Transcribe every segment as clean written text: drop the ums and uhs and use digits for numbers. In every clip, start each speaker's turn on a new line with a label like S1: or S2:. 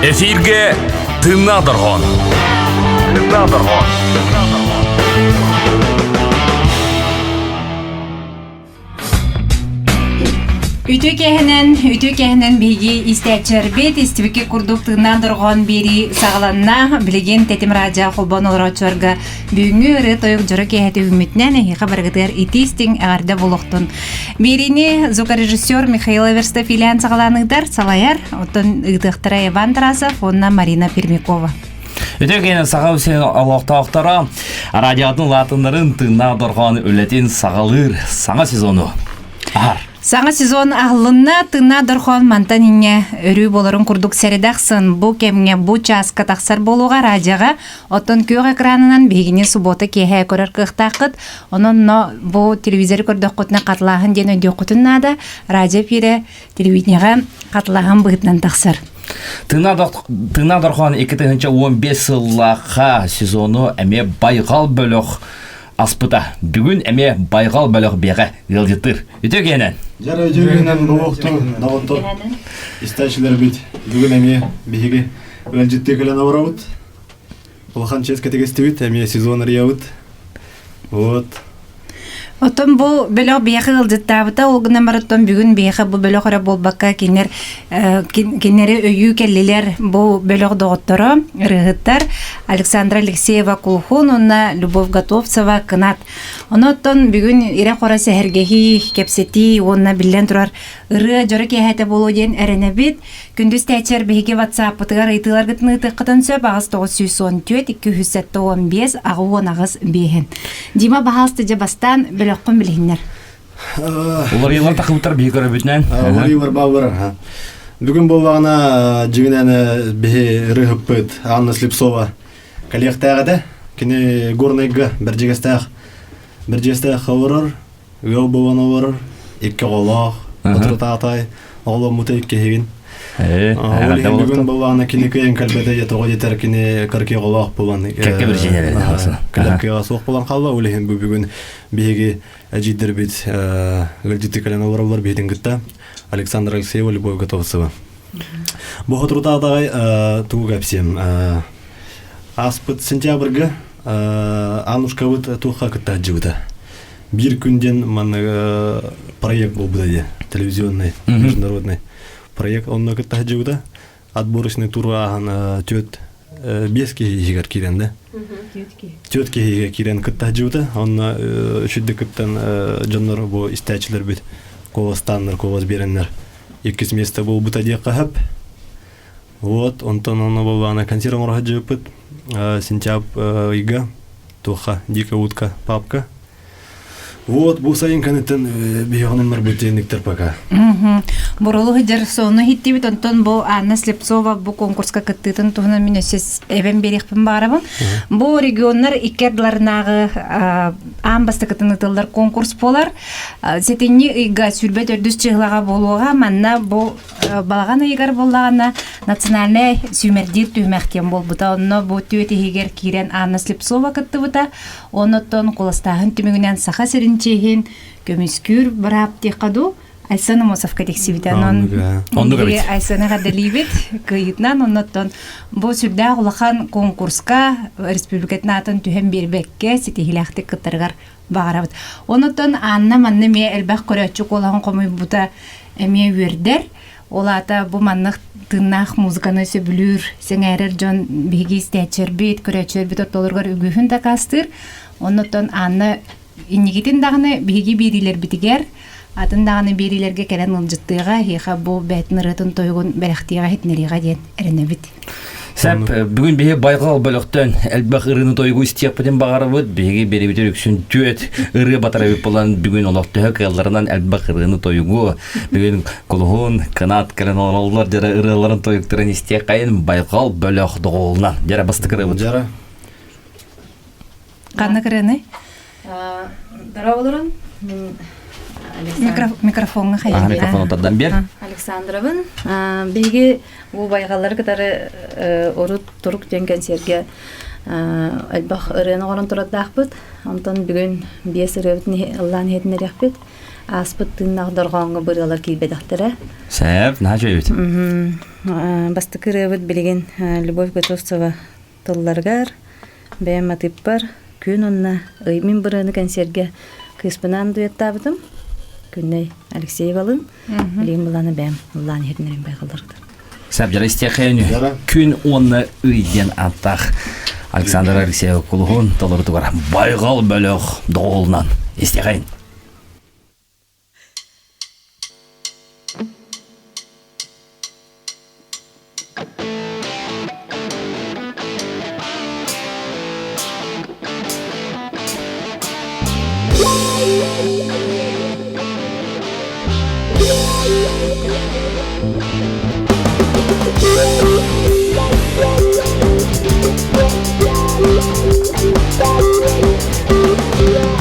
S1: Эфирге тыыннаах дорҕоон. Тыыннаах дорҕоон.
S2: Үтүө киэһэнэн, үтүө киэһэнэн биһиги истээччилэрбит истибикки курдук тыыннаах дорҕоон биэрии саҕаланна. Билигин Тэтим радио холбоон олорооччуларга бүгүҥҥү ырыа-тойук дьоро киэһэ түһүммүтүнэн эһиэхэ барыгытыгар итии-истиҥ эҕэрдэ буолуохтун. Биэриини звукорежиссер Михаил Эверстов илээн саҕалаан ыытар, салайар, оттон ыытыахтара Иван Тарасов уонна Марина Пермякова.
S1: Үтүө киэһэнэн Саха сирин олохтоохторо радиотын лаатыннарын тыыннаах дорҕоон үлэтин саҕалыыр саҥа сезону аһар.
S2: Саҥа сезон аһыллынна, тыыннаах дорҕоон мантан инньэ өрүү буоларын курдук сэрэдэхсын бу кэмҥэ бу чааска тахсар буолуоҕа радиоҕа. Оттон күөх экранынан биһигини суббота киэһэ көрөр кыахтааххыт. Онон но бу телевизоры көрдөххүтүнэ хатылааһын диэн өйдүөххүтүн наада. Радио эфирэ телевидениеҕэ хатылааһын быһыытынан тахсар.
S1: Тыыннаах дорҕоон 2015 сыллаахха сезону эмиэ Байҕал бөлөх аспыта. Бүгүн эмиэ Байҕал бөлөх биэҕэ ыалдьыттыыр. Үтүө киһинэн!
S3: Дьэ, үтүө киһинэн буолуохтун, доҕоттор, истээччилэрбит. Бүгүн эмиэ биһиги ыалдьыттыы кэлэн олоробут. Улахан чиэс кэтигистибит, эмиэ сезон арыйабыт. Вот.
S2: Оттон бу бөлөх биһиэхэ ыалдьыттаабыта, ол гынан баран оттон бүгүн биһиэхэ бу бөлөх эрэ буолбакка кинилэр кинилэри өйүү кэллилэр бу бөлөх доҕотторо, ырыаһыттар Александра Алексеева Кулхун уонна Любовь Готовцева Кынат. Онон бүгүн ирэ-хоро сэһэргэһии, кэпсэтии уонна биллэн турар ырыа дьоро киэһэтэ буолуо диэн эрэнэбит. Күндүс тээчэр биһиги WhatsApp-пытыгар ыйытыыларгытын ыытыаххытын сөп 8 914 275 68 5. Дима баһаалыста дьэ бастаан бөлөххүн билиһиннэр.
S1: Уларыйылар тахыбыттар биһи көрөбүтүнэн.
S3: Уларыйылар бааллар. Бүгүн буоллаҕына дьиҥинэн биһи ырыһыппыт Анна Слепцова кэлиэхтээх этэ. Кини Горнайга Бэрдьигэстээх Бэрдьигэстээх олорор, ыал буолан олорор, икки оҕолоох, отурутаатай, оҕоломмута иккиһигин. Ол иһин бүгүн буоллаҕына кини кыайан кэлбэтэ дьэ тоҕо диэтэр кини кыркый оҕолоох буолан
S1: Кэккэ биричиинэлэрин
S3: кэлэр кыаҕа суох буолан хаалла. Ол иһин бу бүгүн биһиги эдьиийдэрбит ыалдьыттыы кэлэн олороллор биһитин кытта Александр Алексеева, Любовь Готовцева. Бу хотурутаадаҕай тугу кэпсиэм ааспыт сентябрьга Анушкабыт туохха кытта сылдьыбыта. Биир күн диэн манна проект буолбута дии, телевизионный, международный проект онно кытта сылдьыбыта. Отборочный тур ааһан түөрт биэс киһи иһигэр киирэн да. Түөрт киһигэ киирэн кытта сылдьыбыта. Онно үчүгдүк кыттан дьоннор бу истээччилэрбит куоластааннар, куолас биэрэннэр иккис место буолбута диэххэ сөп. Вот, онтон онно буоллаҕына консерв оҥоро сылдьыбыппыт. Сентябрь ыйга туохха дикая утка папка. Вот, бу сайын кэнниттэн биһиэхэ барбыт диэнниктэр пока.
S2: Боролу сылдьар сону иһиттибит, онтон бу Анна Слепцова бу конкурска кыттыытын туһунан мин өссө эбэн биэриэхпин баҕарабын. Бу регионнар икки ардыларынааҕы аан бастакытын ыытыллар конкурс буолар. Сэтинньи ыйга сүүрбэ төрдүс чыһылаҕа буолуоҕа. Манна бу балаҕан ыйыгар буоллаҕына национальнай сүүмэрдиир түһүмэх диэн буолбута. Онно бу түөт иһигэр киирэн Анна Слепцова кыттыбыта. Оннуттан куоластааһын түмүгүнэн Саха сирин чиэһин көмүскүүр быраап диэххэ дуу, Айсен Амосовка тиксибитэ. Онон
S1: Оннук эбит.
S2: Айсены эҕэрдэлиибит кыайыытынан. Оннуттан бу сүрдээх улахан конкурска республикатын аатын түһэн биэрбэккэ ситиһиилээхтик кыттарыгар баҕарабыт. Онуттан Анна манна эмиэ элбэх көрөөччү куолаһын хомуйбута эмиэ үөрдэр. Ол аата бу маннык тыыннаах музыканы сөбүлүүр, сэҥээрэр дьон биһиги истээччилэрбит, көрөөччүлэрбит ортолоругар үгүһүн дакаастыыр. Оннуттан Анна инникитин даҕаны биһиги биэриилэрбитигэр, атын даҕаны биэриилэргэ кэлэн ыалдьыттыаҕа, эһиэхэ бу бэйэтин ырыатын тойугун бэлэхтиэҕэ, иһитиннэриэҕэ диэн эрэнэбит.
S1: Сәп, бүгүн биһи байҕал бөлөхтөн элбэх ырыаны тойугу истиэхпитин баҕарабыт. Биһиги биэрибитин үксүн түөт ырыа батарабыт буолан бүгүн олох төһө кыалларынан элбэх ырыаны тойугу бүгүн кулуһун кынат кэлэн олороллор дьара ырыаларын тойуктарын истиэххэйин байҕал бөлөх доҕуолунан дьара бастакы ырыабыт.
S3: Дьара.
S2: Ханнык ырыаны?
S4: Дорооболорун.
S2: Микрофоҥҥа хайа.
S1: Микрофону тардан бер.
S4: Александровын. Биһиги бу байҕаллары кытары урут турук диэн кэнсиэргэ элбэх ырыаны оҥорон турардаахпыт. Онтон бүгүн биэс ырыабытын ыллаан иһитиннэриэхпит. Ааспыт тыыннаах дорҕооҥҥо бырыалар киирбэтэхтэрэ.
S1: Сэп, наһаа үчүгэй
S4: Бастакы ырыабыт билигин Любовь Готовцева тылларыгар, бэйэм матыыппар Күн уонна ый мин бырыаны кэнсиэргэ кыыспынаан дуэттаабытым. Күннэй Алексеевалыын. Билигин былааны бэйэм ыллаан иһитиннэрим байҕалларгытар.
S1: Сабдьара истиэхэйин Күн уонна ый диэн ааттаах Александр Алексеев кулуһун толорутугар байҕал бөлөх доҕуһуолунан истиэхэйин.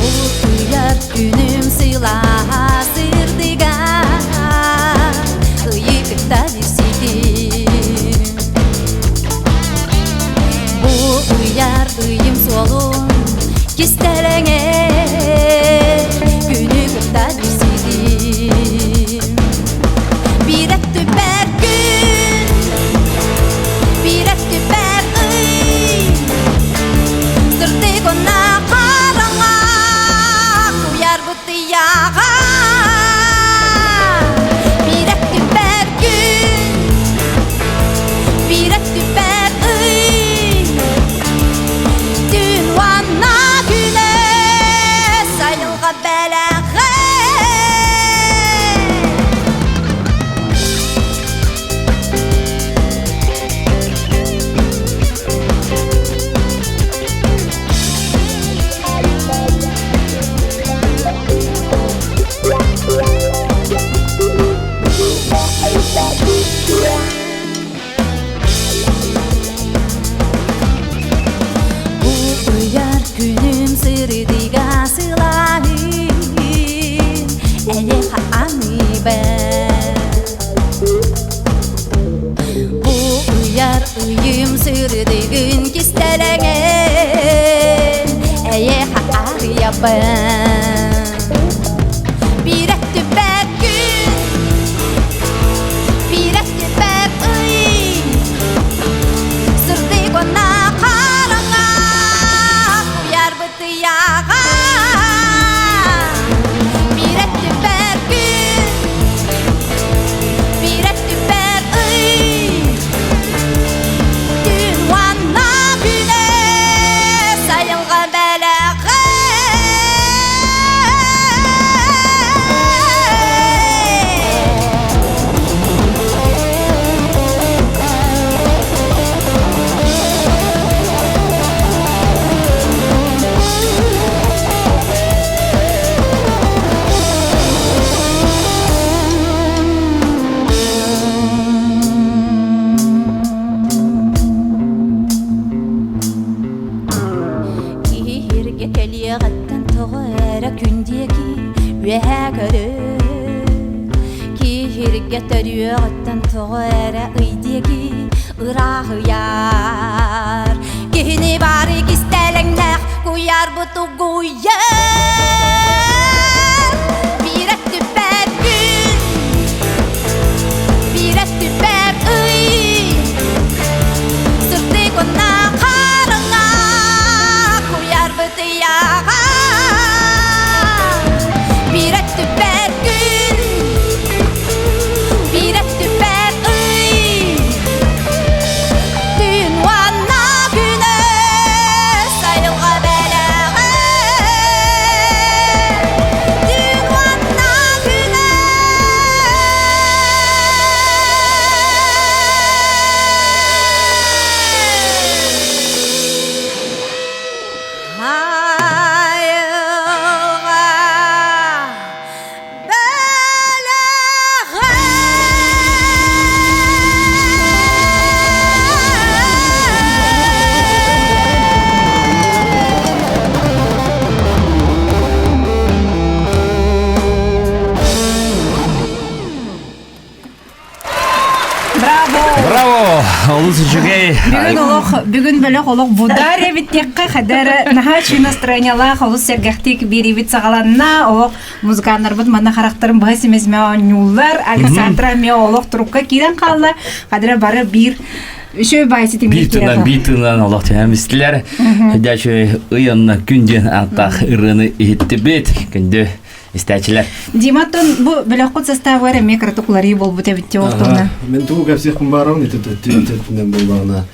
S4: Утуйар күнүм сылааһа сырдыга ыйы кытта билситим Бу ыйар ыйым суолун кистэлэҥэ күнү кытта билситим Биир өттүбэр күн, биир өттүбэр ый Сырдык уонна хараҥа куйаарбыт ыйааҕа Биир өттүбэр күн, биир өттүбэр ый Түүн уонна күнүс айылҕа бэлэҕэ. Утуйар күнүм сырдыга сылааһын эйиэхэ аныыбын. Бу ыйар ыйым сырдыгын кистэлэҥин эйиэхэ арыйабын. Биир өттүбэр күн, биир өттүбэр ый, сырдык уонна хараҥа куйаарбыт ыйааҕа. Биир өттүбэр күн, биир өттүбэр ый, түүн уонна күнүс айылҕа бэлэҕэ. Киһиргэ кэлиэҕиттэн тоҕо эрэ күн диэки үөһэ көрөр. Киһиргэ төрүөҕүттэн тоҕо эрэ ый диэки ыраах ыйар. Киһини бары кистэлэҥнээх куйаарбыт угуйар. Биир өттүбэр күн, биир өттүбэр ый. Сырдык уонна хараҥа куйаарбыт ыйааҕа. Биир өттүбэр күн, биир өттүбэр ый. Түүн уонна күнүс айылҕа бэлэҕэ.
S1: Олус үчүгэй.
S2: Бүгүн олох, бүгүн бөлөх олох будар эбиттиэххэ хадара наһаа үчүгэй настроениялаах олус сэргэхтик биэриибит саҕаланна. Олох музыканнарбыт манна харахтарын быһа симэсимэ оонньууллар. Александра эмиэ олох турукка киирэн хаалла. Хадара бары биир үчүгэй баай ситимҥэ
S1: Биир тыынан, биир тыынан олох түһэн истилэр. Дячы ый онно күн диэн ааттаах ырыаны иһиттибит. Күндү истээчилэр.
S2: Диматтан бу бөлөххүт составыгар эмиэ кыратык уларыы буолбут эбит дии ол туһунан.
S3: Мен тугу кэпсиэхпин баарабын ити түнэн буоллаҕына.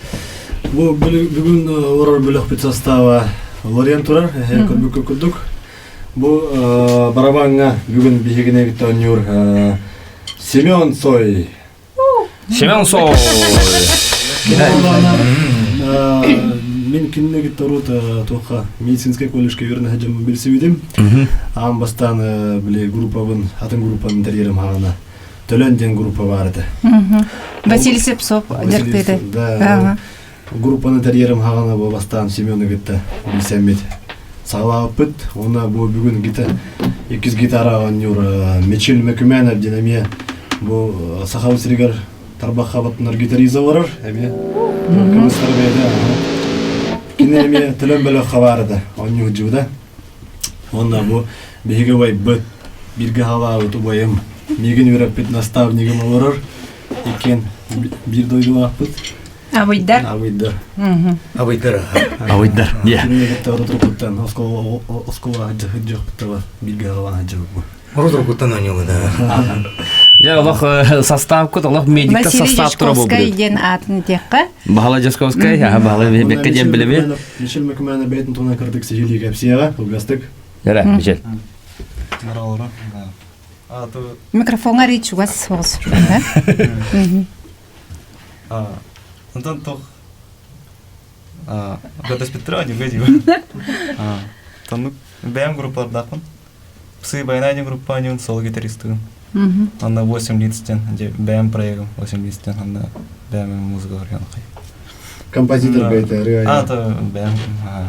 S3: Бу бүгүн олорор бөлөхпүт состава уларыйан турар, эһэ көрбүккэ курдук. Бу барабаҥҥа бүгүн биһигини кытта оонньуур Семен Цой.
S1: Семен Цой.
S3: Мин кинини кытта урут туохха медицинскэй колледжка үөрэнэ сылдьаммын билсибитим. Аан бастаан били группабын, атын группаны тэрийэрим хаҕана Төлөн диэн группа баар этэ.
S2: Василий Сепсов дьарыктыыта.
S3: Да, группаны тэрийэрим хаҕана бу бастаан Семены кытта билсэммит саҕалаабыппыт. Уонна бу бүгүн гита иккис гитара оонньуур Мичил Мөкүмэнов диэн эмиэ бу Сахабыт сиригэр тарбахха баттанар гитарист олорор эмиэ кыбыстар бэйэтэ кини эмиэ төлөн бөлөххө баар этэ оонньуу сылдьыбыта уонна бу биһиги убайбыт бииргэ халаабыт убайым миигин үөрэппит наставнигым олорор иккиэн биир дойдулаахпыт
S2: Абыйдар.
S3: Абыйдар.
S5: Абыйдар.
S1: Абыйдар.
S3: Кинини кытта урутуркуттан оскуола оскуола сылдьыахпыттаба бииргэ халаан сылдьыбыппыт.
S5: Урутуркуттан оонньуулана.
S1: Дьэ олох составкыт олох медикта
S2: Василий
S1: состав тура
S2: Дьячковскай
S1: буолбут.
S2: диэн аатын этиэххэ.
S1: Баһылай Дьячковскай, аха Баһылай бэккэ диэн билэбит.
S3: Мичил Мөкүмээнэ бэйэтин туһунан кырдык сиһилии кэпсиэҕэ, кылгастык.
S1: Эрэ, Мичил.
S2: Микрофоҥҥа арый чугас соҕус.
S6: Онтон туох Готоспетра одюга дива. Тоннук бэйэм группалардаахпын. Псы война не группа анюн соло гитаристыгын. Анна 8 лицтен, бэйэм проегым 8 лицтен, анна бэйэм музыка хай.
S3: Композитор бэйэтэ ырыа.
S6: А, то бэйэм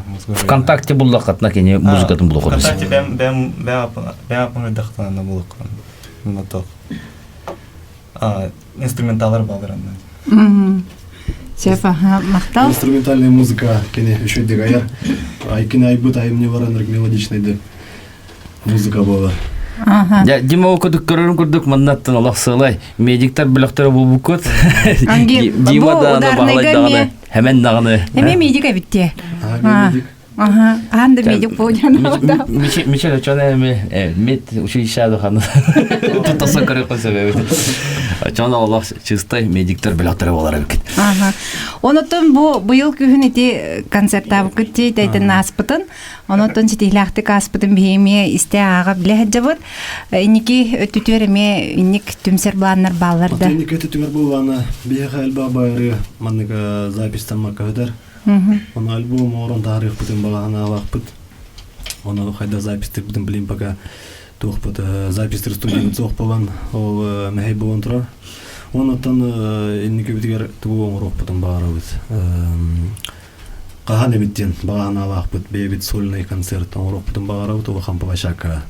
S6: музыка.
S1: ВКонтакте буллаххатына кини музыкатын булуоххун.
S6: ВКонтакте бэйэм бэйэм бэйэм бэйэм ырдахтан булуоххун. Мына инструменталар балар анна.
S2: Сөп, аха, махтал.
S3: Инструментальная музыка кини үчүгэй айар. Айкини айбыт айымньы бараныр мелодичный музыка буолар.
S1: Дьэ, Дима ол курдук көрөрүн курдук маннаттан олох сыалай. Медиктар бөлөхтөрө буолбуккут. Дима даҕаны баһылай даҕаны, хэмэн даҕаны.
S2: Эмиэ медик эбит
S3: Медик.
S2: Ага, аан да медик буолуон
S1: Мичел очон эми мед училища доханы тутаса көрө сөбөбүт. Очон олох чистай медиктер бөлөхтөрө болар эбит.
S2: Ага. Онотон бу быйыл күһүн ити концерттаабыккыт дии тайтан ааспытын. Онотон ситиһилээхтик ааспытын биһиэмиэ истэ ааҕа билэ сылдьабыт. Инники өттүтүөр эмиэ инник түмсэр планнар бааллар да.
S3: Инники өттүтүгэр буоллаана биһиэхэ элбэх байыры маннык записьтаммакка өтөр. Ону альбом оҥорон таһаарыахпытын баҕаһынаалаахпыт. Ону хайда записьтырбытын билин пока туохпут записьтыр студиябыт суох буолан ол мэһэй буолан турар. Онуттан инникибитигэр тугу оҥоруохпутун баҕарабыт. Хаһан эбит диэн баҕаһынаалаахпыт бэйэбит сольный концерт оҥоруохпутун баҕарабыт улахан площадкаҕа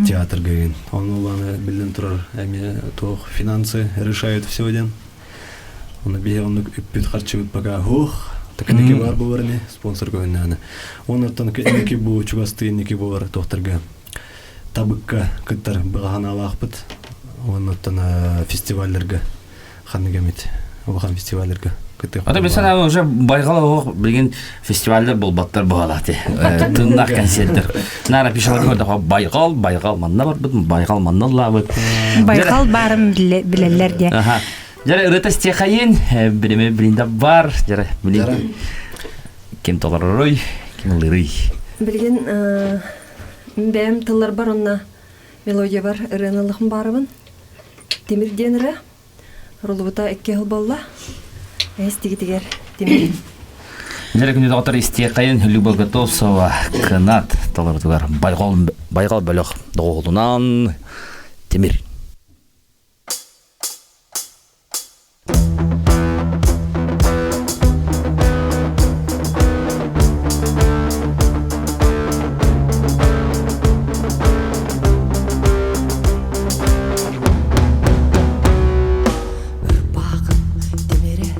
S3: театрга игин. Ону улааны биллэн турар эмиэ туох финансы решают все диэн. Оны биһи оннук үппүт харчыбыт пока хуох такыники бар буолар ини спонсор көһүннэҕинэ. Оннуттан инники бу чугастыы инники буолар туохтарга табыкка кыттар быҕаһанаалаахпыт. Оннуттан фестивалларга ханнык эмит улахан фестивалларга кыттыахпыт.
S1: Ата билсэн аҕа уже байҕал оһох билигин фестиваллар буолбаттар быһалаати. Тыыннаах концерттер. Нара пишалар көрдөхө байҕал, байҕал манна барбыт, байҕал манна ыллаабыт.
S2: Байҕал баарын билэллэр диye.
S1: Аха. Дьара ырыта стихайын, билеме билинде бар, дьара билин ким толоророй, ким ылырый.
S7: Билигин бэйэм тылларбар онно мелодия бар ырыаналыхым барыбын. Тимир диэн ырыа. Рулубута икки сыл буолла. Эс тигитигэр тимир.
S1: Дьэрэ күнү доҕоттор истиэххэйин Люба Готовцева кынат толорутугар байҕал байҕал бөлөх доҕуһулунан Тимир.
S8: Ырбаахым тимирэ.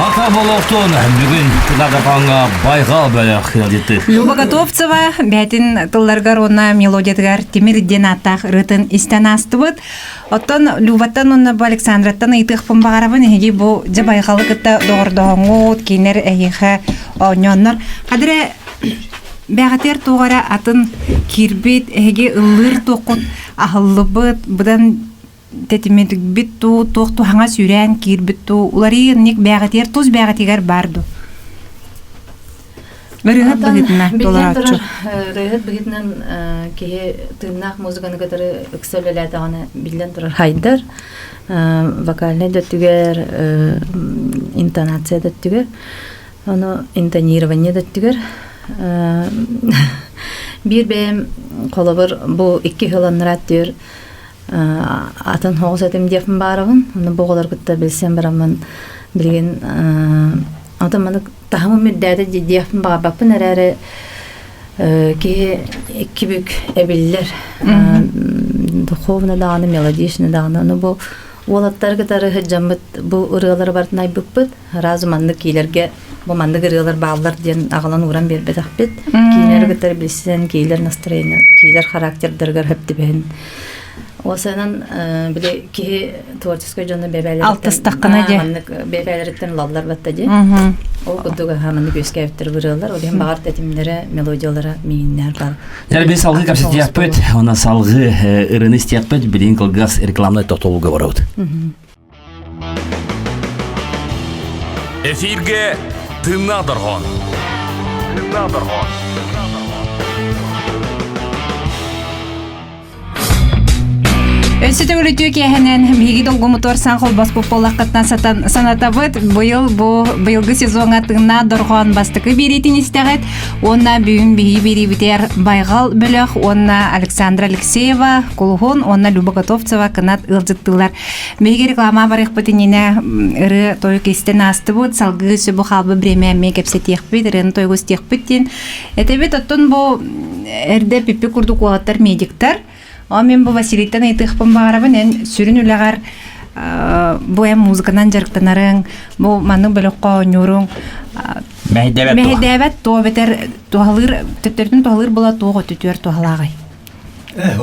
S1: Маха болоқтун бүгүн Тыгадапаңа байғал бөлөх ыалдьыты.
S2: Люба Готовцева бэйэтин тылларыгар уонна мелодиятыгар Тимир диэн ааттаах ырыатын истэн аастыбыт. Оттон Любаттан уонна бу Александраттан ыйытыахпын баҕарабын эһиги бу дьэ байҕалы кытта доҕордоһоҥҥут, кинилэр эһиэхэ оонньооннор. Хадыра бэҕэтиэр туох эрэ атын киирбит, эһиги ыллыыр туоххут аһыллыбыт, быдан тэтимирбит дуу, туох туһаҥа сүүрээн киирбит дуу, уларыы ник бээҕитигэр тус бээҕитигэр баар дуу? Ырыаһыт быһыытынан толорооччу.
S4: Ырыаһыт быһыытынан киһи тыыннаах музыканы кытары ыкса үлэлээтэҕинэ биллэн турар хайдар. Вокальнай да өттүгэр, интонация да өттүгэр, ону интонирование да өттүгэр биир бэйэм холобур бу икки сыл анараа өттүгэр атын соҕус этим диэхпин баарабын. Ону бу оҕолор кытта билсэн бараммын билигин атын маннык таһымым үрдээтэ диэхпин баҕарбаппын эрээри киһи икки бүк эбиллэр духовно даҕаны мелодично даҕаны ону бу уолаттары кытары сылдьаммыт бу ырыалары барытын айбыппыт Разу маннык киилэргэ бу маннык ырыалар бааллар диэн аҕалан ууран биэрбэтэхпит. Киилэри кытары билсэн, киилэр настроение, киилэр характердарыгар хөп түбэһин. Осанан били киһи творческой дьону бэбээлэриттэн
S2: алтыстаххына дьэ
S4: маннык бэбээлэриттэн ылаллар батта дии. Ол курдук аха маннык үөскээбиттэр ырыалар, ол иһин баҕар тэтимнэрэ, мелодиялара мииннэр бар.
S1: Дьэ би салгыы кэпсэтиэхпит, уонна салгыы ырыны истиэхпит, билигин кылгас рекламнай тохтобулга барабыт.
S8: Эфиргэ тыыннаах дорҕоон. Тыыннаах дорҕоон.
S2: Өссө төгүлүтүү киэһэнэн биһиги долгумутуор сан холбоспут буоллаххытынан сатан санатабыт. Быйыл бу быйылгы сезоҥҥа тыыннаах дорҕоон бастакы биэриитин истэҕит. Уонна бүгүн биһиги биэриибитигэр Байҕал бөлөх уонна Александра Алексеева, Кулуһун уонна Люба Готовцева кынат ыалдьыттыылар. Биһиги реклама барыахпыт иннинэ ырыа тойук истэн аастыбыт, салгыы сөбү хаалбыт бириэмэ эмиэ кэпсэтиэхпит, ырыаны тойугу истиэхпит диэн этэбит. Оттон бу эрдэ пиппи курдук уолаттар медиктар. Ол мен бу Василийтан ыйытыахпын баҕарабын, эн сүрүн үлэҕэр бу эн музыканан дьарыктанарыҥ, бу маннык бөлөххө оонньууруҥ
S1: Мэһэйдээбэт туох.
S2: мэһэйдээбэт туох эбэтэр туһалыыр төттөрүтүн туһалыыр була туох өттүтүгэр туһалааҕый?
S5: Э,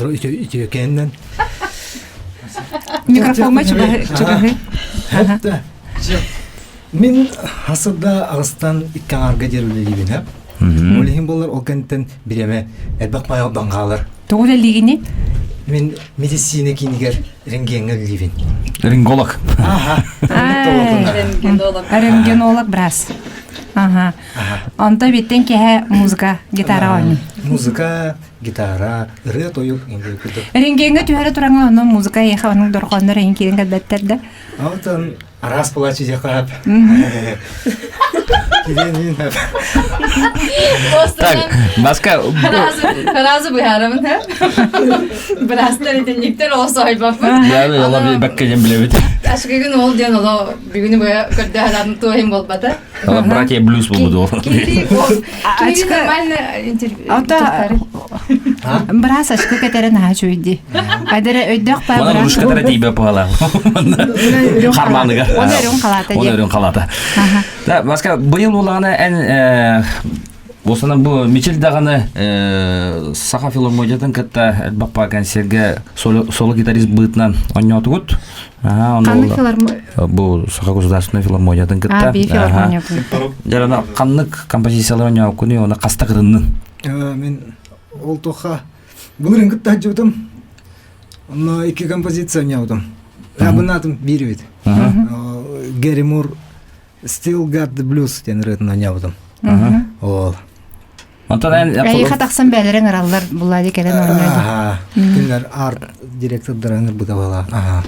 S5: Үтүөкэннэн.
S2: Микрофоҥҥа чугаһы.
S5: Мин хасырда аҕыстан икки аҥаарга диэри үлэлиибин һэ. Ол иһин буолар ол кэнниттэн бириэмэ элбэх баайалдан хаалар.
S2: Тугу үлэлиигиний?
S5: Мин медицина киинигэр рентгеҥҥэ үлэлиибин.
S1: Рентгенолог.
S5: Аха.
S2: Рентгенолог брас. Ага. Онто биттен киһэ музыка, гитара оонньуу.
S5: Музыка, гитара, ырыа тойук курдук.
S2: Рентгеҥҥэ түһэрэ тураҥҥа онно музыка эйиэхэ оннук дорҕооннор эйин киирэн кэлбэттэр да.
S5: Онтон араас плачу диэхэ
S1: Так, Баска...
S4: Разы быһаарабын, һэ? Быраастар итинниктэр ол сойбаппыт.
S1: Да, ола бэккэ билэбит.
S4: Ашкыгын ол диэн оло бүгүнү быһа көрдөһөн туохин болбата.
S1: Братья блюз буолбут ол.
S4: Киһи нормально
S2: Ата быраас очко кэтэрэ наһаа үчүгэй Айдара өйдөөх паа
S1: Мана ручка тара тиийбэ паала. Хармааныгар.
S2: Он өрүн халаата
S1: Он өрүн халаата. Да, Баска быйыл булаҕына эн Осана бу Мичил даҕаны Саха филармониятын кытта элбэх концерге соло гитарист быытынан онньоотугут.
S2: Ханнык филармония?
S1: Бу Саха государственной филармониятын кытта.
S2: А, би филармония.
S1: Жарана ханнык композициялар онньооккуну оны хаста кытыннын?
S5: Мен ол тоха былырын кытта жутум. Онно икки композиция онньообутум. Абынатым биир бит. Гэри Мур Still Got the Blues диэн ырыатын оонньообутум. Ол.
S1: Онтон эн
S2: Эйиэхэ тахсан бээлэрин ыраллар буллади кэлэн оонньоодо.
S5: Кинилэр арт директордара ыҥырбыта буолаа.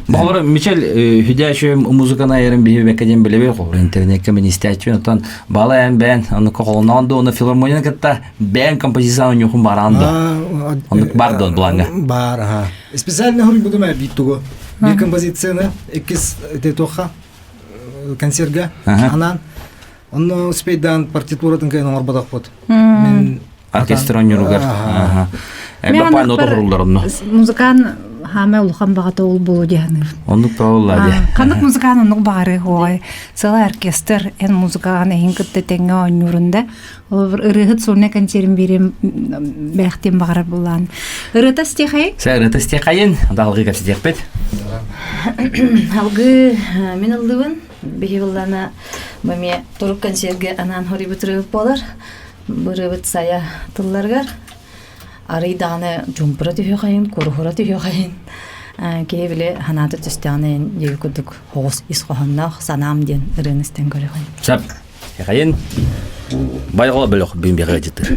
S1: Баҕалар Мичел хүдээчүм музыканы айарын биһи бэккэ диэн билэбит холор интернекке мен истээччүн оттон баала эн бээн оннукка холоноон да уонна филармонияны кытта бээн композицияны оонньуохун бараан да оннук бар да былаҥҥа
S5: Бар аха. Специально хоруйбутум ээ биир тугу. Биир композицияны иккис туохха концерга анаан онно успейдаан партитуратын кыайан оҥорботохпут
S1: мен оркестр оонньууругар
S2: Музыкант. хаамай улахан баҕата ол буолуо дии саныыбын.
S1: Оннук правилла дии.
S2: Ханнык музыкаан оннук баҕарыы хуоҕай. Сыла оркестр эн музыкаҕын эһин кытта тэҥҥэ оонньуурун да. Ол ырыаһыт сольнай концерин биэрим бэлэхтиэн баҕарар буллаан. Ырыата стихайын?
S1: Сэ ырыата стихайын. Далгы кэпсэтиэхпит.
S4: Алгы мин ыллыбын. Биһи буллана бу турук концерге анаан хорибут ырыабыт буолар. Бу ырыабыт сайа тылларыгар арый даҕаны чумпура түһүөхайын, куруһура түһүөхайын киһи били ханаата түстэҕинэ диэби курдук хоҕус ис хоһоонноох санаам диэн ырыаны истэн көрүөхайын.
S1: Сап. Хайын байҕал бөлөх бин биҕэ дьытыр.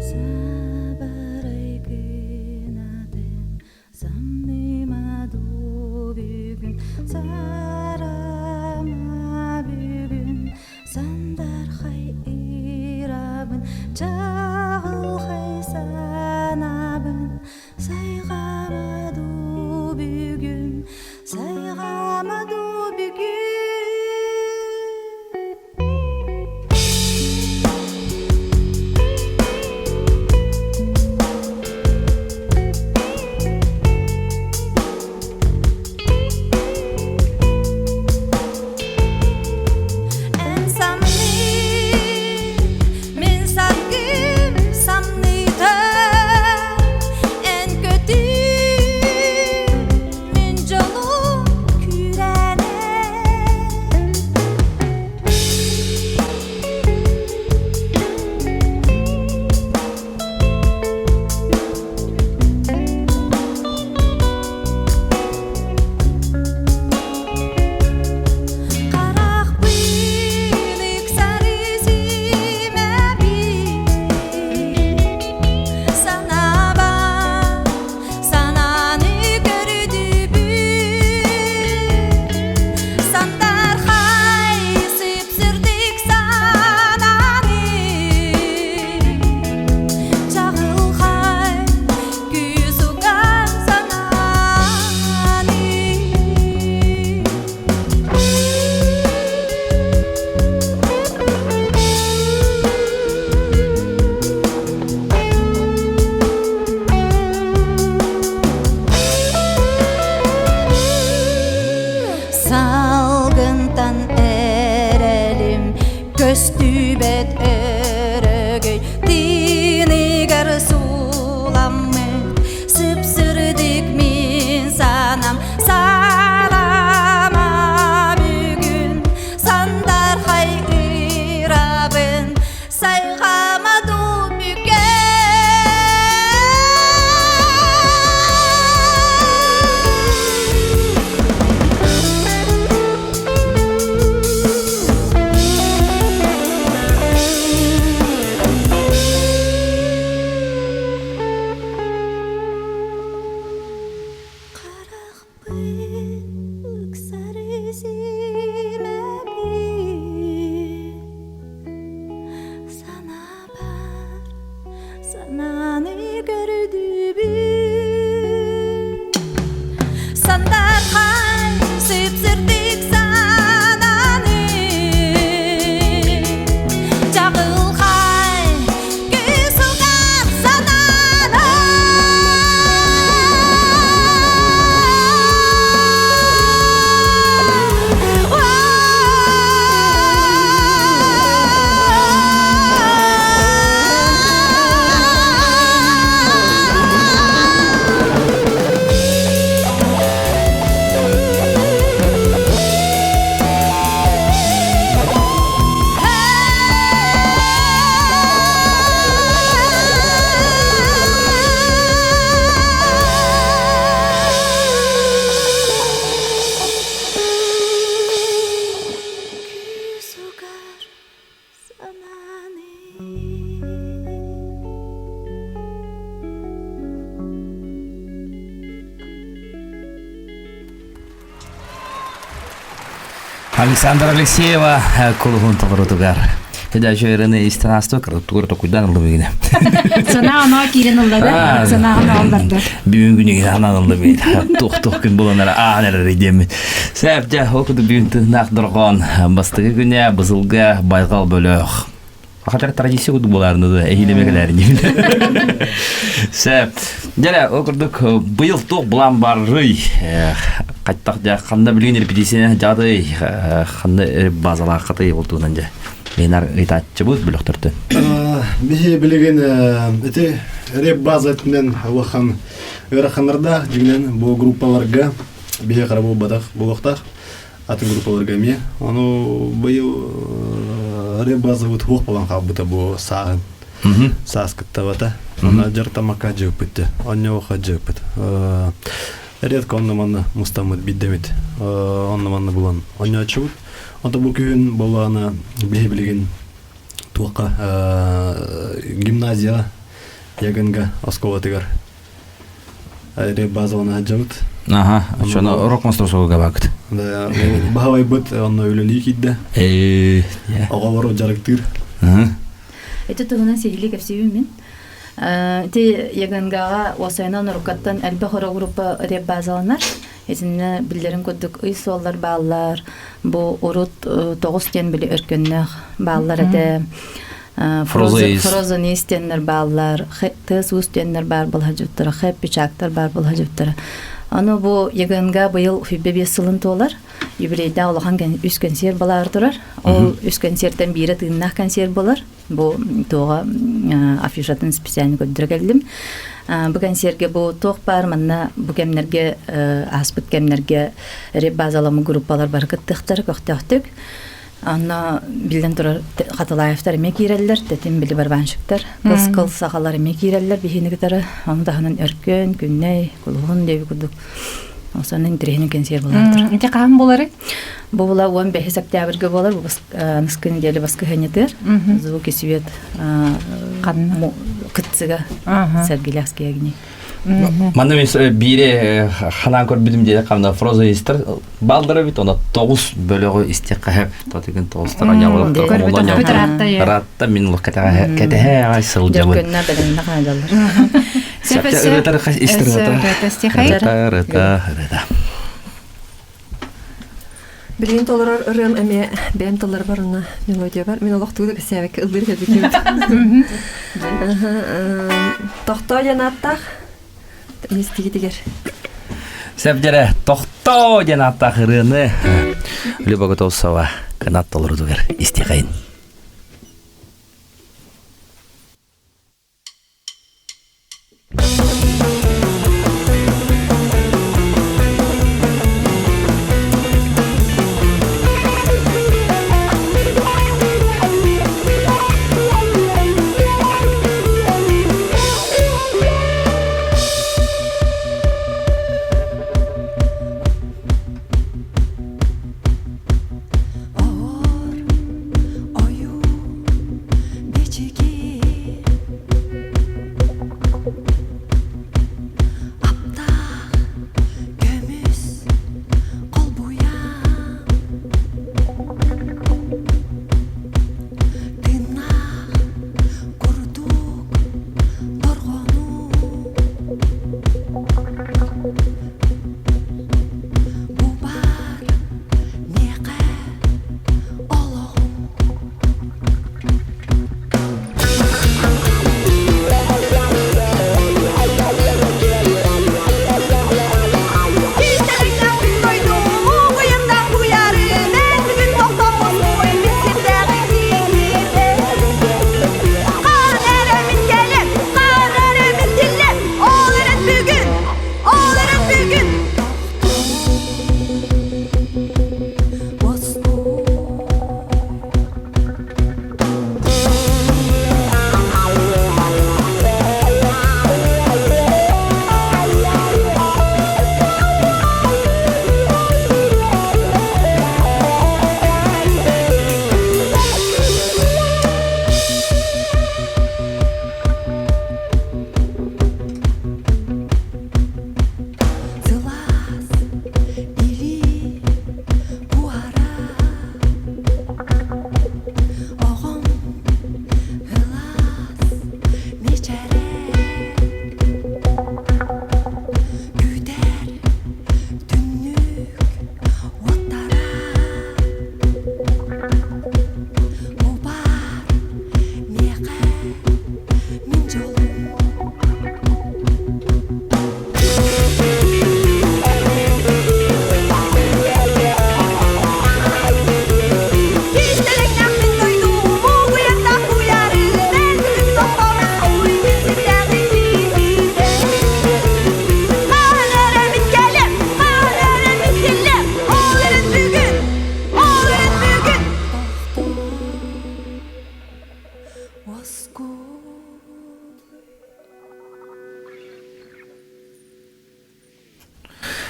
S4: Сабарай гынатым, самныма бүгүн, сарама бүгүн, сандархай ырабын, чаҕылхай санабын, сайҕама дуу бүгүн, сайҕама дуу бүгүн. Эн самныы, мин саргым самныыта, эн көтүү, мин дьолум күүрээнэ. Харахпын ыксары симэбин, санаабар санааны көрдүбүт. Сандархай сып-сырдык санааны, чаҕылхай күүс уган санааны. Салгынтан эрэлим көстүбэт өрөгөй тиинигэр сууламмыт сып-сырдык мин санам сарама бүгүн сандархай ырабын сайҕама дуу Харахпын ыксары симэбин, санаабар санааны көрдүбүт. Сандархай сып-сырдык санааны, чаҕылхай күүс угар санааны. Күүс угар санааны.
S1: Александра Алексеева кулуһун толорутугар. Хедачы ырыны истен асты тугур токуйдан ылды бүгүнэ.
S2: Санаа оноо киирен ылла да. Санаа оноо ылларды.
S1: Бүгүн күнүгүн анан ылды бүгүн. Тух-тух күн буланара аан эрэр диэммин. Сәп дьэ ол курдук бүгүн тыыннаах дорҕоон бастакы күнэ бысылга байҕал бөлөх. Хатар традиция курдук буолаарны да эһиилеме кэлээр диибин. Сәп. Дьэ ол курдук быйыл туох былаан баррый? Хаттах дьэ ханна билигин репетицияны дьаатый ханна базалааххатый ол туһунан дьэ Ленар ыйтааччыбыт бөлөхтөртөн.
S3: Биһи билигин ити реп база өттүнэн улахан ыараханнардаах дьиҥинэн бу группаларга биһи хара буолбатах буолуохтаах атын группаларга эмиэ. Ону быйыл реп базабыт суох буолан хаалбыта бу сааһын. Саас кыттабата. Онно дьарыктаммакка дьыыппыт. Онньоҕо дьыыппыт. Редко онно-манна мустаммыт биддэмит. Онно-манна булан онньооччубут. Онто бу күһүн буоллаҕына биһи билигин туохха гимназия Ягынга оскуолатыгар базалана сылдьабыт.
S1: Аха, ошону рок мастерсовуга бакыт.
S3: Да, баһабайбыт онно үлэлии киирдэ. Оҕолору дьарыктыыр.
S4: Ити туһунан сиһилии кэпсиибин мин. Ити ЯГНГ-ҕа уосайынан уруккаттан элбэх өрө группа реп базаланар. Итиннэ биллэрин курдук ый суоллар бааллар. Бу урут тоҕус диэн били өркөннөөх бааллар этэ. Фрозен диэннэр бааллар, тыас-уус диэннэр баар балаһадьыттара, хэп-печактар баар балаһадьыттара. Аны бу ЯГНГ быйыл 25 сылын туолар. Юбилейдаах улахан үс кэнсиэр балаары турар. Ол үс кэнсиэртэн биирэ тыыннаах кэнсиэр буолар. Бу туоҕа афишатын специально көрдөрө кэллим. Бу кэнсиэргэ бу туох баар манна бу кэмнэргэ ааспыт кэмнэргэ реп-базаламмыт группалар бары кыттыахтара көхтөөхтүк. Онно биллэн турар Хатылаевтар эмиэ киирэллэр, тэтим били барабанщиктар, кыл сахалар эмиэ киирэллэр биһини кытары. Ону таһынан Өркөн, Күннэй, Кулуһун диэби курдук Осонун интэриэһинэй кэнсиэр буолар турар.
S2: Ити хаһан буолары?
S4: Бу була 15 октябрьга буолар, бу аныскы неделя баскыһанньатыгар. Звуки свет кытцыга Сергеляхский огни.
S1: Манна мен биире ханаан көрбүтүм диэри хамна фрозоистар балдара бит она тоғыз бөлөҕү истиэххэ хэп тотыгын тоҕустар ратта мин лох кэтэһэ аҕай сылдьабын
S4: Дөркөннө бэлэмнэ хаалаллар.
S1: Ырытар истер ырыта ырыта
S7: Билигин толорор ырыам эмиэ бэйэм тыллар барына мелодия бар. Мин олох тугу да кэпсээбэккэ ыллыыр кэлбитим. Тохтоо диэн ааттаах истигитигэр.
S1: Сэбдэрэ тохтоо диэн ааттаах ырыаны Люба Готовцева кынат толорутугар истиэхэйин.
S9: Оһуор.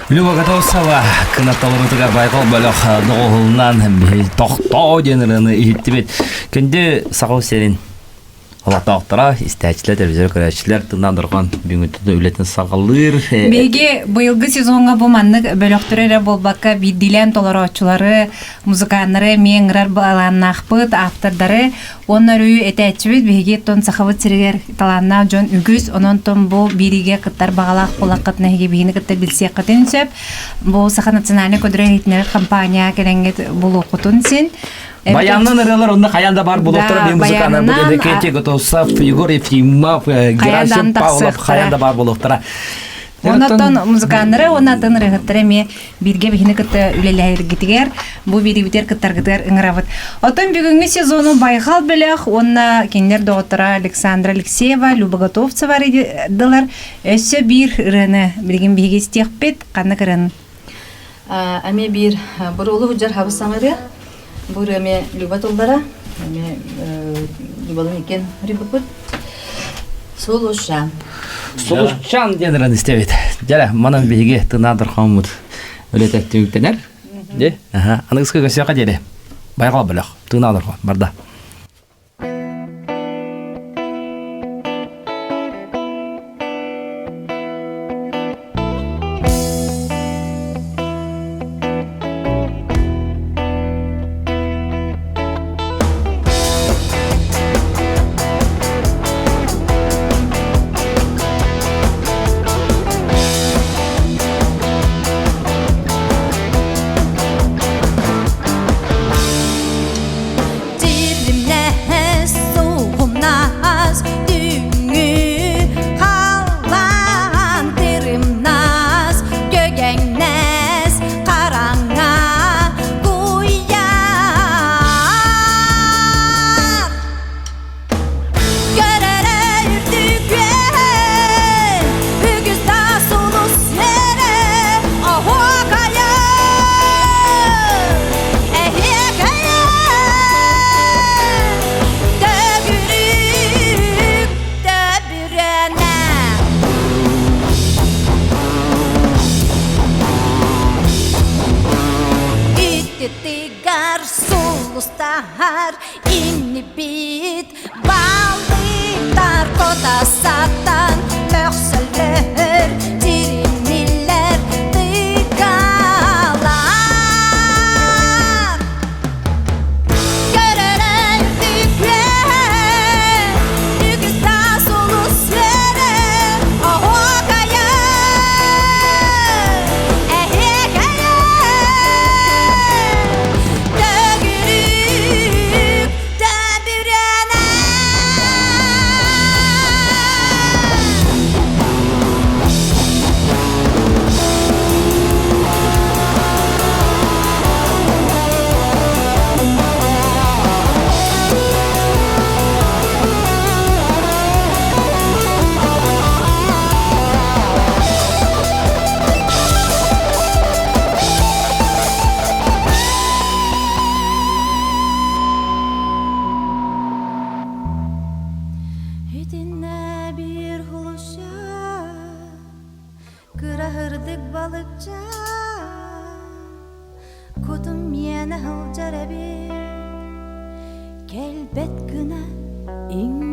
S1: Люба Готовцева кынатталарытыгар байҕал бөлөх доҕуһулунан тохтоо диэн ырыаны иһиттибит. Күндү Саха сирин олохтоохторо, истээччилэр, телевизор көрөөччүлэр тыннан дорҕон бүгүҥҥү үлэтин саҕалыыр.
S2: Биһиги быйылгы сезоҥҥа бу маннык бөлөхтөрү эрэ буолбакка биирдиилээн толорооччулары, музыканнары эмиэ ыҥырар былааннаахпыт, автордары Уонна өрүү этээччибит биһиги тон Сахабыт сиригэр талааннаах дьон үгүс, онон тон бу биириигэ кыттар баҕалаах буолаххытына эһиги биһини кытта билсиэххитин сөп. Бу Саха национальнай көдүрэ иһитиннэрэр компания кэлэҥҥит булуоххутун син.
S1: Баяннан ырыалар онно хайаан да бар булуохтара бин музыканнар бу Кети Готовцев, Егор Ефимов, Герасим Павлов хайаан да бар булуохтара.
S2: Оннотон музыканнары уонна атын ырыаһыттары эмиэ бииргэ биһини кытта үлэлэһэргитигэр, бу биэрибитигэр кыттаргытыгар ыҥырабыт. Оттон бүгүҥҥү сезону Байҕал бөлөх уонна кинилэр доҕотторо Александра Алексеева, Люба Готовцева арыйдылар. Өссө биир ырыаны билигин биһиги истиэхпит. Ханнык ырыаны?
S4: Эмиэ биир буруолу сылдьар хабыс саҥа ырыа. Бу ырыа эмиэ Люба тыллара, эмиэ Любалын иккиэн ырыйбыппыт. Сулушан.
S1: Сулушчан диэн ыран истэбит. Дьэ, манан биһиги тынаадыр хоммут үлэтэ түмүктэнэр. Де, аха, аныгыскы көрсүөххэ диэри. Байҕал бөлөх, тынаадыр барда.
S9: Дьиримнэс суһумнас түүҥҥү халлаан тырымнас көгэҥнэс хараҥа куйаар Көрөрө үрдүкү үгүс да сулус эрэ оһуокайа эһиэкэйэ төгүрүк төбүрүөнэ Ититигэр сулустаһар иннибит Балыктар котасаттан мөхсөллөр, тириниллэр тыкалар. Көрөрөр үгүс таас улус үөрэ, оһуокайа, эһиэкэйэ. Төгүрүк Төбүрүөнэ Итиннэ биир хулуша кыраһырдык балыкча кутум миэнэ сылдьар эбит кэлбэт гына иҥ